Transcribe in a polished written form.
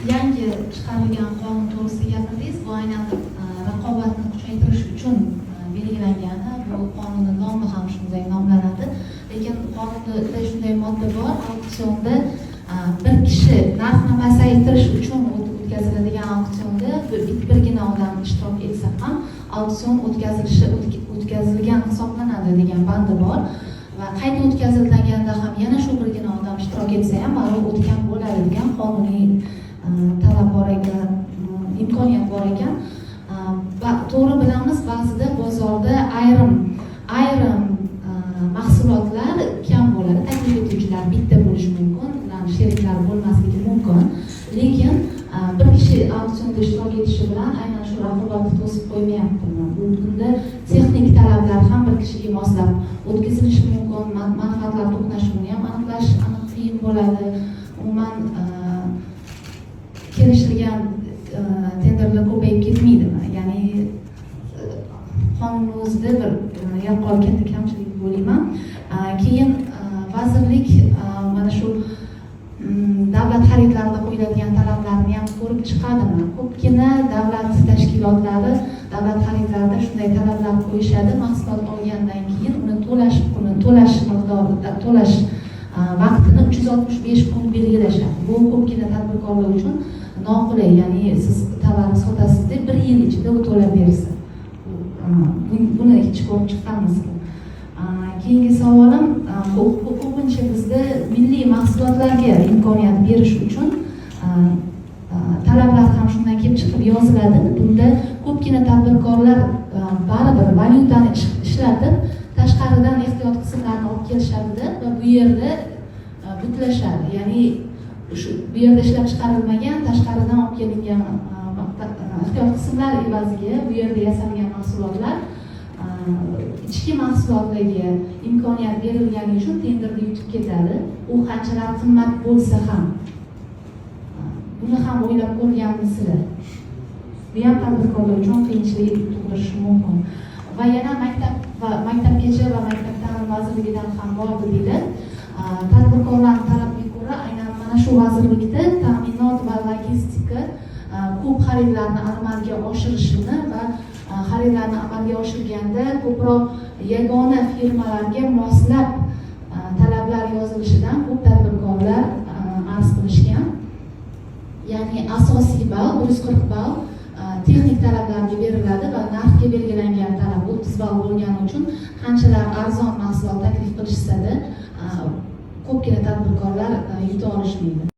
Yangi chiqarilgan qonun to'g'risida gapirdingiz. Bu aynan raqobatni kuchaytirish uchun belgilangani, bu qonunni nomi ham shunday nomlanadi. Lekin qonunda shunday modda bor: auksionda bir kishi narxni pasaytirish uchun o'tkaziladigan auksionda birgina odam ishtirok etsa ham auksion o'tkazilgan hisoblanadi degan bandi bor va qayta o'tkazilganda ham yana shu birgina odam ishtirok etsa ham baribir o'tgan bo'ladi degan qonuniy talab bor ekan, imkoniyat bor ekan. Va to'g'ri bilamiz, ba'zida bozorda ayrim ayrim mahsulotlar kam bo'ladi, taklif etuvchilar bitta bo'lishi mumkin, ularni sheriklari bo'lmasligi mumkin, lekin bir kishi auksionda ishtirok etishi bilan aynan shu raqobatni to'sib qo'ymayaptimi? Bunda texnik talablar ham bir kishiga moslab o'tkazilishi mumkin, manfaatlar to'qnashuvini ham aniqlash aniq qiyin bo'ladi. Umuman, kelishilgan tenderlar ko'payib ketmaydimi? Ya'ni qonunni o'zida bir yaqqol katta kamchilik deb o'ylayman. Keyin vazirlik mana shu davlat xaridlarida qo'yiladigan talablarni ham ko'rib chiqadimi? Ko'pgina davlat tashkilotlari davlat xaridlarida shunday talablar qo'yishadi: mahsulot olgandan keyin uni to'lash kuni, to'lash miqdori, to'lash vaqtini 365 kun belgilashadi. Bu ko'pgina tadbirkorlar uchun noqulay, ya'ni siz tovarni sotasizda, bir yil ichida u to'lab bersa. Buni hech ko'rib chiqqanmisizlar? Keyingi savolim, ko'pincha bizda milliy mahsulotlarga imkoniyat berish uchun talablar ham shundan kelib chiqib yoziladi. Bunda ko'pgina tadbirkorlar baribir valyutani ishlatib, tashqaridan ehtiyot qismlarni olib kelishadida va bu yerda butlashadi, ya'ni shu bu yerda ishlab chiqarilmagan, tashqaridan olib kelingan ehtiyot qismlar evaziga bu yerda yasalgan mahsulotlar ichki mahsulotlarga imkoniyat berilgani uchun tenderda yutib ketadi, u qanchalar qimmat bo'lsa ham. Buni ham o'ylab ko'rganmisizlar? Bu ham tadbirkorlar uchun qiyinchilik tug'dirishi mumkin. Va yana maktab va maktabgacha va maktab ta'lim vazirligidan ham bor dedinglar. Tadbirkorlarni talabiga ko'ra, aynan mana shu vazirlikda ta'minot va logistika ko'p xaridlarni amalga oshirishini va xaridlarni amalga oshirganda ko'proq yagona firmalarga moslab talablar yozilishidan ko'p tadbirkorlar arz qilishgan. Ya'ni asosiy ball, 140 ball texnik talablarga beriladi va narxga belgilangan talab 30 ball bo'lgani uchun qanchalar arzon mahsulot taklif qilishsada, ko'pgina tadbirkorlar yuta olishmaydi.